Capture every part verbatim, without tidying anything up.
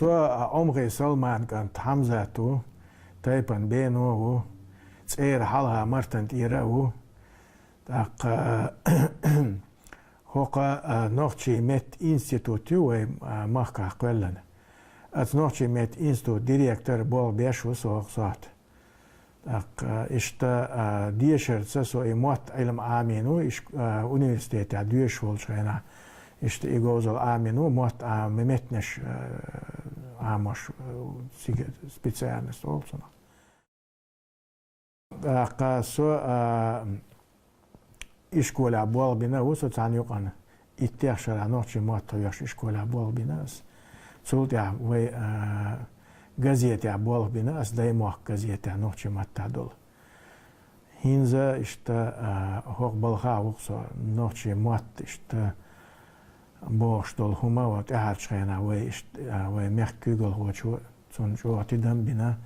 Со Ӏумхи Салман кӀант Хьамзат ву, тайпан бено ву, цӀера хьалха Мартан тӀера а ву. ТӀаккха хӀокху а, нохчийн меттан институт ю вай, а, махкахь кхоьллина. Оцу нохчийн меттан институт директор болх беш ву со хӀокху сохьта. ТӀаккха иштта, а, дешарца со и мотт Ӏилма Ӏамийна ву, иш-, а, университетехь доьшуш волчу хенахь, иштта и говзалла Ӏамийна ву, мотт Ӏама-, меттанаш, а, Ӏамош, а, цига специальность олу цунах. ТӀаккха со, а, ишколехь болх бина а ву со цхьана юкъана. Иттех шарахь нохчийн мотт хьоьхуш ишколехь болх бина ас. Цул тӀаьхьа вай, а, газетехь болх бина ас, Даймохк газетехь нохчийн маттахь долу. ХӀинца иштта, а, хӀокху балхахь ву-кх со, нохчийн мотт иштта бохуш долу хӀума, вай тӀаьхьарчу хенахь вай иштта, а, вай мехкан куьйгалхочо цунна чӀогӀа тидам а бина.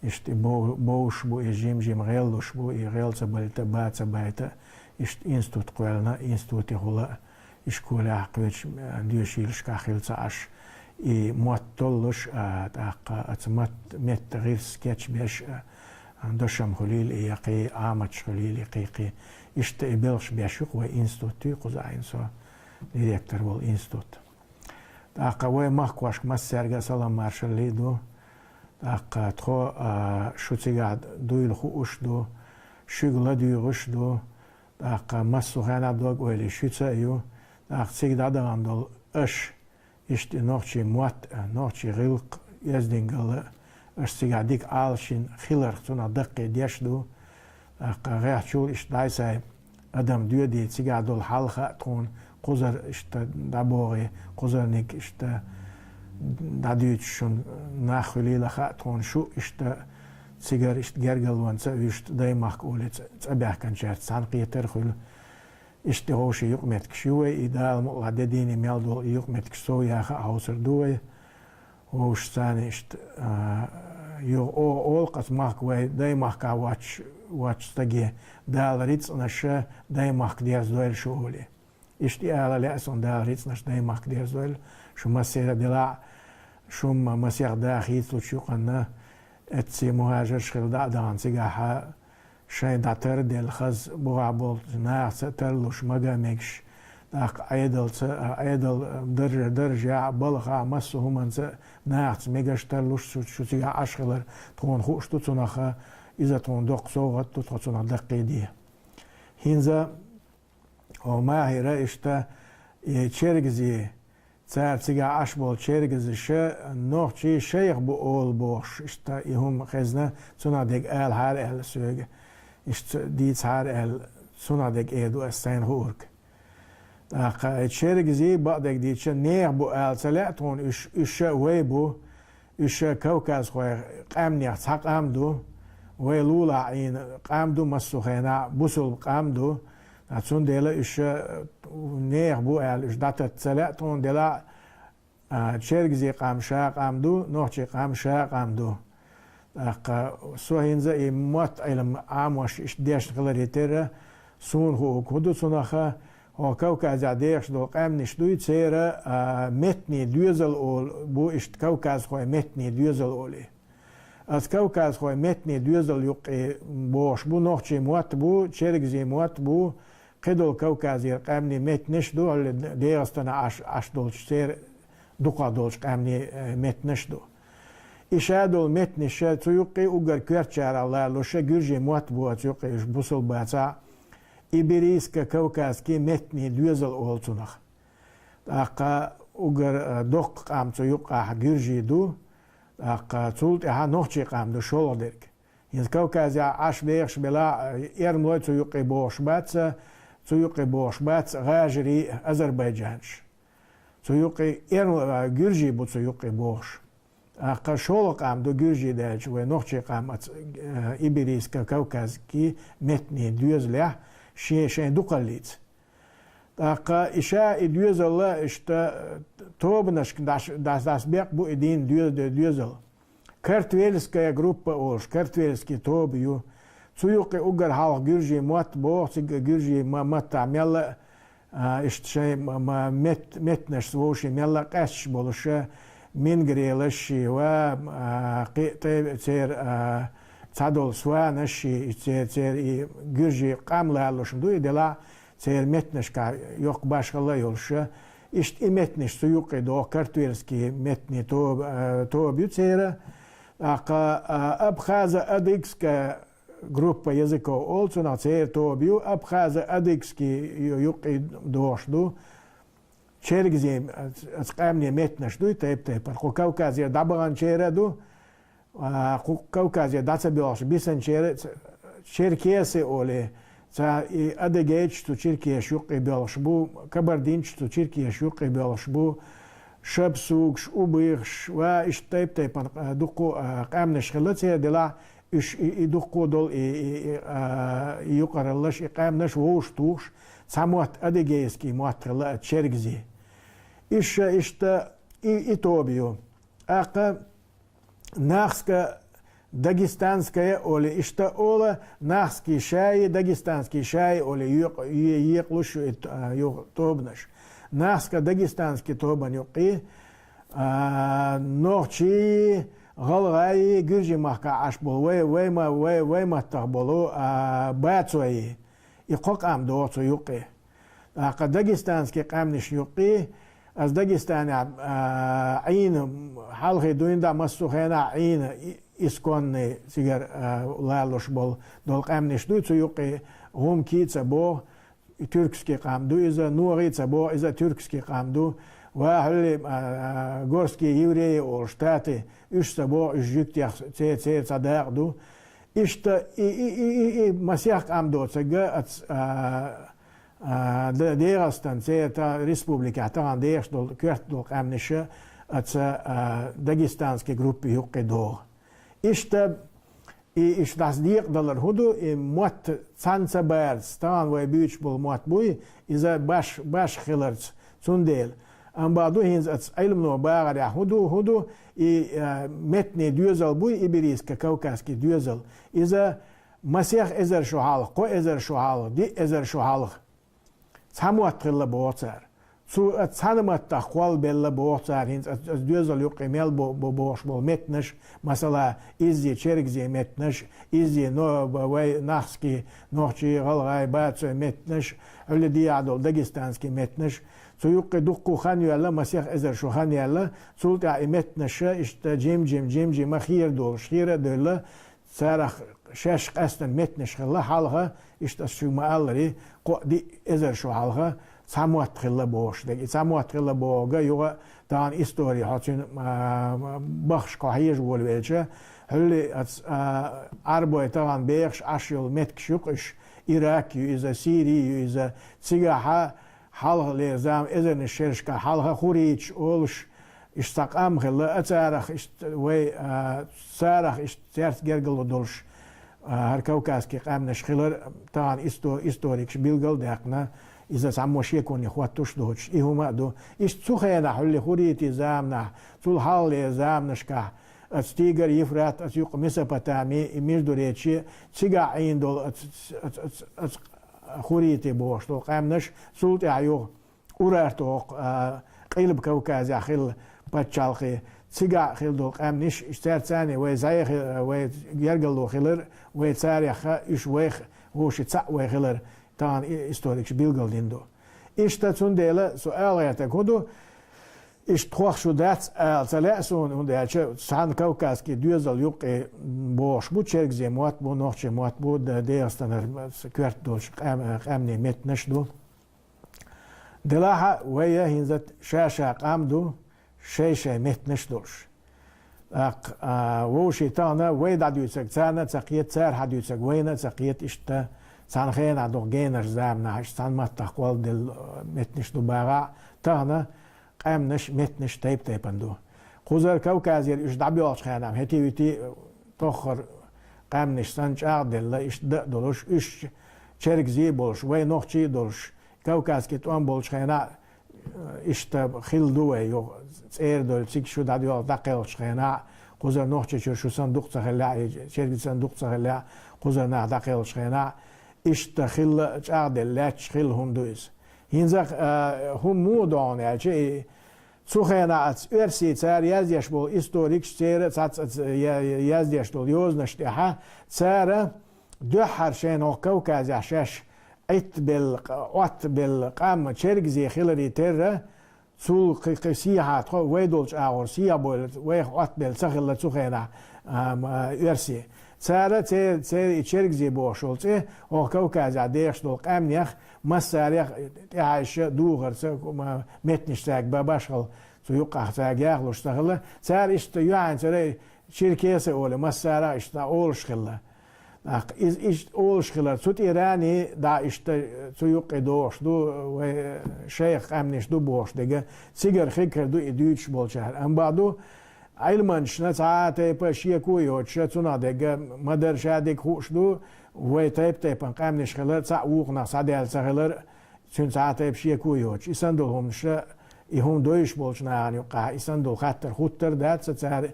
Иштта и бов-, бовш бу, и жим-жима гӀеллуш бу, и гӀел ца байта, ба ца байта, иштта институт кхоьллина, институтехула а, ишколехь кхечу, а, доьшийлашкахь хила ца Ӏаш. И мотт толлуш, а, тӀаккха оцу мотт-, меттан гӀирс кечбеш, а, дашам хуьлийла и, я кхин Ӏаматаш хуьлийла и, кхин, кхин. Иштта и белхаш беш ю-кх вай институт, кхузахь хӀинца со директор волу институт. ТӀаккха вай махкошка массаьрга а салам маршалла а ду. ТӀаккха тхо, а, шу цигахь дуйла хууш ду, шуьга ладуьйгӀуш ду. ТӀаккха массо а хенахь дог-ойла шуьца а ю. ТӀаккха цига дӀадахана долу аша, иштта и нохчийн мотт а, нохчийн гӀиллакх а, оьздангалла а, аша цигахь дика Ӏалашйина хиларх, цунах даккхий деш ду. ТӀаккха гӀеххьачул иштта дӀай-схьай адам доьдий, цигахь долу хьал хаьа тхуна, кхузара иштта дӀабогӀий, кхузарниг иштта дӀадуьйцуш шуна нах хуьлийла хаьа тхуна, шу иштта цигара иштта гергарлонца а вуьшта, Даймахка олий цӀа-, цӀа баьхкинчаьрца цхьаьна кхетар а хуьлу. Иштта и вовшийн юкъаметтигаш ю вай, и Дала мукъалахь де дийне мел долу и юкъаметтигаш сов яха а хьовсур ду вай. Вовшашца иштта, а, юха о-, олу-кх аса махка вай Даймахкахь воцчу, воцчу стаге: «Дала рицкъанаша Даймахка дерзадойла шу», — олий. Иштта и ала лаьа суна: «Дала рицкъанаша Даймахка дерзадойла шу массеран а, делахь а, шу-м масех да хийцалучу юкъанна, эцций мухӀажарш хилла дӀа а дахана цигахь, шайн дӀа тара а делла хаза, бухахь болчу нахаца а тарлуш, мага а мегаш, тӀаккха Ӏедалца а, Ӏедал даржа-, даржехь а, балхахь а, массо а хӀуманца а нахаца мегаш а тарлуш, шу, шу цигахь Ӏаш хилар тхуна хууш ду, цунах иза тхуна доккха совгӀат ду, тхо цунах даккхий де». ХӀинца хӀо Махира иштта и чергазий, цара цигахь Ӏаш болу чергазаша нохчий шайх бу олу бохуш, иштта и хӀума хезна, цунах дерг алахьара аьлла соьга, иштта дийцахьара аьлла, цунах дерг эр ду ас сайна хуург. ТӀаккха и чергазий, бакъдерг дийцича, нехан бу ала ца лаьа тхуна уьш, уьш ша вай бу, уьш ша кавказхойн къаьмнех цхьа къам ду, вай лулахь Ӏийна къам ду, массо а хенахь бусулба къам ду. Ткъа цундела уьш ша нехан бу аьлла, уьш дӀататта ца лаьа тхуна, делахь а, чергазийн къам ша къам ду, нохчийн къам ша къам ду. ТӀаккха со хӀинца и мотт Ӏилма Ӏамош иштта дешна хиларе терра, суна хуург хӀун ду цунах, хӀо Кавказехь дехаш долу къаьмнаш дуй, церан, а, меттанийн доьзал олу бу иштта, кавказхойн меттанийн доьзал олий. Аса кавказхойн меттанийн доьзал юккъе бохуш бу, нохчийн мотт бу, чергазийн мотт бу, кхидолу Кавказера къаьмнийн меттанаш ду, хӀалле ДегӀастанахь Ӏаш, Ӏаш долчу церан дукхах долчу къаьмнийн, э, меттанаш ду. И ша долу меттанаш ша цу юккъе уггар коьртачарах лоруш, гуьржийн мотт бу оцу юккъе, уьш бусулба бацахь а, иберийско-кавказский меттанийн доьзал олу цунах. ТӀаккха уггар, э, доккха къам цу юккъехь гуьржий ду, тӀаккха цул тӀаьхьа нохчийн къам ду шолгӀа дерг. ХӀинца Кавказехь Ӏаш дехаш белахь, эрмалой цу юккъе бохуш бац, цу юккъе бохуш бац гӀажарий, азербайджанаш. Цу юккъе эрмал-, гуьржий бу цу юккъе бохуш. ТӀаккха шолгӀа къам ду гуьржий даьлча вай нохчийн къам оцу, э, иберийско-кавказский меттанийн доьзалехь шен-шайн дукхаллица. ТӀаккха и ша и доьзал а иштта тобанашка дӀаш-, дӀас-, дӀасабекъ бу и дин доьз-, доьзал. Картвельская группа олуш, картвельский тоба ю. Цу юккъе уггар хьалха гуьржийн мотт боху, цига гуьржийн ма-, маттахь мелла а, а, иштта шайн ма-, ма-, мет-, меттанашца вовшийн мелла а къаьсташ болуш, а, Мингрелаш ши ва, а, кхи тӀе цер, а, цхьадолу сванаш ши, и цер, цер и гуьржи къам лалуш ду, и делахь цер меттанашкахь йоккха башхалла а йолуш. Иштта и меттанаш цу юккъе догӀу, картверский меттанийн тоба, а, тоба ю церан. ТӀаккха, а, абхазо-адыгская группа языков олу цунах, церан тоба ю, абхазо-адыгский ю-, юккъе догӀуш ду. Чергазийн, а, ца къаьмнийн меттанаш дуй тайп-тайпана. Кху Кавказера дӀабаханчеран а ду, а, кху Кавказе дӀа ца боьлхуш бисанчеран а, ц-, черкесы олий, цхьа и адыгейчу цу черкеша юккъе боьлхуш бу, кабардинчу цу черкеша юккъе боьлхуш бу, шабсугаш, убыхаш, ва иштта тайп-тайпана, а, дуккха, а, къаьмнаш хилла церан делахь, уьш и, и дуккха долу и, и, и, а, и юкъараллаш, и къаьмнаш вовшахтухуш, цхьа мотт, адыгейский мотт хилла а, чергази. Иша иштта и, и тоба ю. ТӀаккха нахско-дагестанская олий, иштта олу, нахский шаи, дагестанский шаи олий, йоькъ-, е-, екъалуш ю и т-, а, ю тобанаш. Нахско-дагестанский тобанна юккъе, а, нохчий, гӀалгӀай, гуьржийн махкахь Ӏаш болу вай, вай ма-, вай, вай маттах болу, а, бацой, и кхо къам догӀу цу юккъе. ТӀаккха дагестанский къаьмнашна юккъе, аса Дагестанехь, а, Ӏийна, хьалхе дуьйна дӀа массо а хенахь Ӏийна, и-, исконный цигара, а, лалуш болу, долу къаьмнаш дуй, цу юккъе гӀумкий а ца богӀу, и тюркский къам ду иза, нохий а ца богӀу, иза тюркский къам ду. Ва хьуьллий, а, горские евреи олуш, тати, уьш ца богӀу, уьш жуьгтех, церан, церан цхьа дакъа ду. Иштта и, и, и, и, и масех къам доцург а, ац-, а, а, Д-, ДегӀастан, церан та-, республикехь тахана дехаш долу, коьрта долу къаьмнаш а, аца, а, дагестанский группе юккъе догӀу. Иштта и, иштта дӀаса декъадалар хӀун ду, и мотт цхьаьна ца барца, тахана вай буьйцуш болу мотт буй, иза баш-, башха хиларца, цундела. Амма бакъ ду хӀинца аца Ӏилмано багӀарехь хӀун ду, хӀун ду, и, а, меттанийн доьзал буй, иберийско-кавказский доьзал. Иза масех эзар шо хьалха, кхо эзар шо хьалха, диъ эзар шо хьалха цхьа мотт хилла боху цара. Цу, а, цхьана маттах кхоллабелла боху цара, хӀинца ас, ас доьзал юккъе мел бо-, бо-, бохуш болу меттанаш, масала, иззи, чергази меттанаш, иззи, но-, б-, вай, нахский, нохчий, гӀалгӀай, бацой меттанаш, хьуьлла дехьа долу дагестанский меттанаш. Цу юккъе дуккха хан йоьлла, масех эзар шо хан яьлла, цул тӀаьхьа и меттанаш иштта жим-жим, жим-жима хера долуш, хера а девлла, царах шаьш къаьстина меттанаш хилла хьалха, иштта ас шуьга ма-аллара, кхо-диъ эзар шо хьалха цхьа мотт хилла бохуш дерг. И цхьа мотт хилла бохург юха тахана истори хьо цуьнан, а, бахаш кхо хьежа волавелча, хьуьллий аца, а, Ӏарбой тахана бехаш Ӏаш йолу меттигаш ю-кх уьш, Ирак ю иза, Сири ю иза, цигахьа хьалхалера зама, эзарнаш шерашкахь хьалха хурриташ олуш, иштта цхьа къам хилла, а царах иштта вай, а, царах иштта цаьрца гергарло долуш, а, хӀара кавказский къаьмнаш хилар, тахана исто-, историкаша билгал а даьккхина, иза цхьаммо шеконе хӀоттуш а доцуш, и хӀума а ду. Иштта цу хенахь, хьуьллий хурритийн заманахь, цул хьалхалера заманашкахь, аца Тигр, Ефрат, аца юккъе Месопотами, и Междуречье, цигахь Ӏийна долу аца, аца, аца, аца хурритий бохуш долу къаьмнаш, цул тӀаьхьа юха Урарту-гӀокху, а, Къилба Кавказехь хилла пачхьалкхе, цигахь хилла долу къаьмнаш, цаьрца цхьаьна вай зӀе хи-, вай гергарло хилар, вай царех а, уьш вайх вовшийн цхьаъ вай хилар, тахана и-, историкаша билгалдина ду. Иштта цундела со ала гӀертарг хӀун ду, иштта тхох шу дац ала ца лаьа суна, хӀунда аьлча цхьана кавказский доьзал юккъе бохуш бу, чергазийн мотт бу, нохчийн мотт бу, д-, ДегӀастанара коьрта долчу къаьм-, къаьмнийн меттанаш ду. Делахь а вай а хӀинца ша-ша къам ду, шай-шай меттанаш долуш. ТӀаккха, а, вовшийн тахана вай дӀадуьйцург царна а ца кхета, цара хьадуьйцург вайна а ца кхета, иштта цхьана хенахь дукха генарчу заманахь иштта цхьана маттах кхолладелла, а, меттанаш ду багӀахь, тахана къаьмнаш, меттанаш тайп-тайпана ду. Кхузара Кавказера уьш дӀабоьлхучу хенахь, хӀетий-витий тоххара къаьмнаш санна чӀагӀделла, иштта дан а долуш, уьш чергазий а болуш, вай нохчий а долуш, кавказский тӀом болчу хенахь, иштта хилла ду вай юха, цӀера долу цига шу дӀадоьлху дӀакхелхачу хенахь, кхузара Нохчийчуьра шу санна дукха ца хиллехь, и чергазий санна дукха ца хиллехь, кхузара нах дӀакхелхачу хенахь, иштта хилла, чӀагӀделла лаьтташ хилла хӀума ду иза. ХӀинца, а, хӀума муха догӀу аьлча, и Цу хенахь оцу оьрсийн цара яздеш болу историкаш, церан цхьацца оцу я-, я-, яздеш долу йозанаш тӀехь, цара дуьххьара шайна хӀокху Кавказехь шаьш Ӏиттабелла, Ӏоттабелла къам чергаза хиларе терра, цул кхин, кхин сехьа тхо вай долчу агӀор сехьа бойла, вайх Ӏоттабелла ца хилла цу хенахь, а, м, а, оьрсий. Цара церан, церан и чергазий бохуш йолу цӀе, хӀокху Кавказехь дехаш долу къаьмнех массарех тӀехьаьжча духарца, м, меттанаш цаьрга ба-, башхалла цу юккъехь цаьрга яхлуш ца хилла. Цара иштта юьхьанцара черкесы олий, массарах иштта олуш хилла. ТӀаккха иза иштта олуш хилар, цу тӀе рани, да, иштта цу юккъе дохуш ду, вай шайх къаьмнаш ду бохуш дерг, цигара хир ду и дуьйцуш болчара. Амма бакъду, Ӏилманчашна цхьа а тайпа шеко а йоцуш, цунах дерг ма-дарра ша дерг хууш ду, вай тайп-тайпана къаьмнаш хилар, цхьаъ вукхунах схьадаьлла ца хилар, цуьнан цхьа а тайпа шеко а йоцуш. И санна долу хӀуманаш, и хӀума дойуш болчу нахана юккъехь, и санна долу хаттар хуттар а дац сан цара,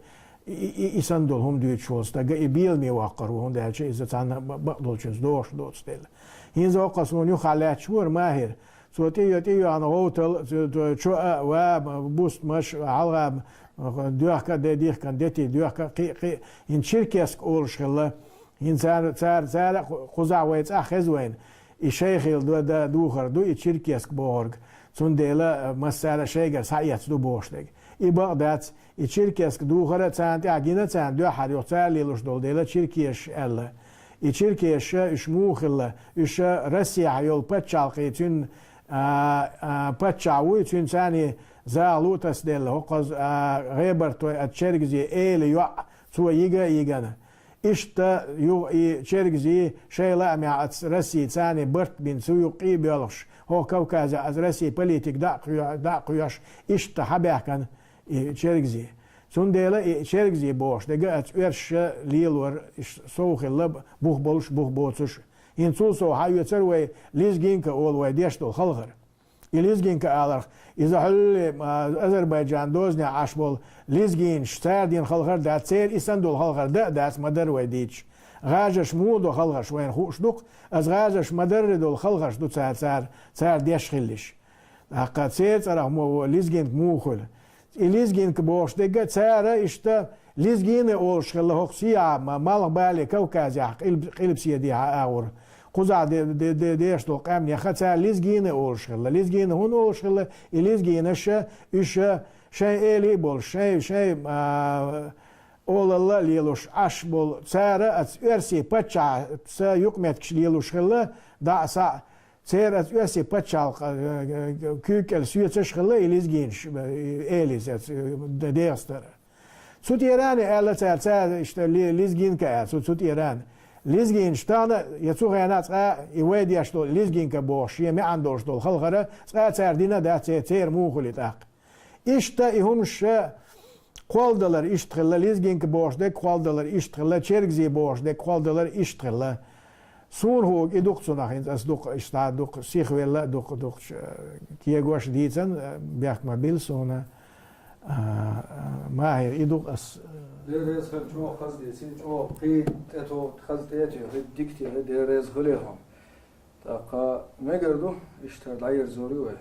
и, и, и, и санна долу хӀума дуьйцуш волу стаг, и беламе воккхур ву, хӀунда аьлча иза цхьанна бакъ-, бакъдолчуьнца дохуш доцу дела. ХӀинца хӀокху суна юххехь лаьтташ вара Махир. Цо тӀе-, тӀейоьхна гӀовтал, цо, цо чо а, ва, бустамаш, хьалха, доьхка а, де дихкан, дети доьхка а, кхин а, кхин а, хӀинца черкесска олуш хилла. ХӀинца цара, цара, цара кху-, кхузахь вай цӀахь хеза вайна. И шайх хилла ду-, да-, духар ду, и черкесска бохург. Цундела, а, массара а шайгара схьаэцна ду бохуш дерг. И бакъ дац, и черкесска духар а царна тӀехь гина царна дуьххьара юха цара лелош долу дела черкесаш аьлла. И черкесаш, уьш муха хилла, уьш Россехь йолу пачхьалкхе цуьнан, а, а, паччахь вуй, цуьнан царний захало а тасаделла, хӀокхуза, а, гӀебартой а чергазий эла йоӀ, цо йига а йигана. Иштта юха и чергазий шайн лаамехь оцу Росси царний барт бина цу юккъе а боьлхуш, хӀокху Кавказехь оцу Росси политика дӀа а кхоь-, дӀа а кхоьхьуш, иштта хьабаьхкина и чергазий. Цундела и чергазий бохуш дерг оцу оьрсаша лелор, иш сов хилла, бух болуш, бух боцуш. ХӀинца цул сов хьаоьцура вай лезгинка олу вай деш долу халхар. И лезгинка аларх, иза хьуьлле, а, Азербайджан дозанехь Ӏаш болу лезгинаш, цара дина халхар а дац, церан и санна долу халхар дан а дац, ма-дарра вай дийцча. ГӀажарш муха до халхарш вайна хууш ду-кх, аса гӀажарш ма-дарра долу халхарш ду цара, цара, цара деш хиллиш. ТӀаккха церан цӀарах мо лезгинка муха хуьлу? И лезгинка бохуш дерг а цара иштта лезгина олуш хилла хӀокху сехьа ма-, малхбале Кавказехь къилб-, къилбаседехьа агӀор. Кхузахь де-, де-, де-, деш долу къаьмнеха цара лезгина олуш хилла. Лезгина хӀунда олуш хилла? И лезгинаша, уьш шайн эли а болуш, шайн, шайн, а, олалла а лелош Ӏаш болу. Цара оцу оьрсийн паччахьца юкъаметтигаш лелош хилла, дӀа а, схьа а. Церан оцу оьрсийн пачхьалкх, э, э, куьйга кӀел соьцуш хилла и лезгинаш, э, элиз, э, ДегӀастара. Цу тӀера а аьлла цара, цара иштта ле-, лезгинка аьлла, цу, цу тӀера а. Лезгинаш тахана, я цу хенахь цкъа и вай деш долу лезгинка бохуш, шен маьӀна долуш долу халхара, цкъа цара дина а дац, церан муха хуьлу тӀаккха. Иштта и хӀумаш кхолладалар иштта хилла, лезгинка бохуш дерг кхолладалар иштта хилла, чергазий бохуш дерг кхолладалар иштта хилла. Суна хууг и дукха цунах, хӀинца ас дукха, иштта дукха сихвелла, дукха, дукха, э, кегош дийцан, э, бехк ма билла суна. А, а, Махир, и дукха ас, э, Дела реза хила чӀогӀа хаза дийцина, чӀогӀа кхин тӀетоха хаза тӀетоьхи, дика техи, Дела реза хила хьуна. ТӀаккха мегар ду, иштта дӀаерзор ю вай.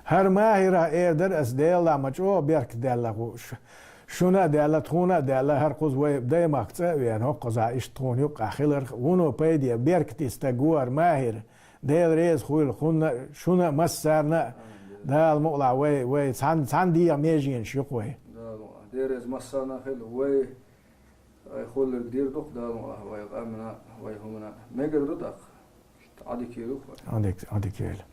ХӀара Махира эр дара ас, Дела ма чӀогӀа беркат даьлла ху-, ш-, шуна а даьлла, тхуна а даьлла, хӀара кхуза вай даймахка цӀа а веана, хӀокхузахь иштта тхуна юккъахь хиларх, вуно пайде, беркате стаг ву хӀара Махир. Дела реза хуьлда хӀунна, шуна а, массарна а. Дала мукъалахь вай, вай цхьан-, цхьана дегӀан меженаш ю-кх вай. Дала мукъалахь. Дела реза массарна а хила вай. Ай, хуллиг дийр ду-кх Дала мукъалахь вай къаьмнана, вай хӀуманна. Мегар ду тӀаккха. Ӏадика йийр ю-кх вай. Ӏадика, Ӏадика йойла.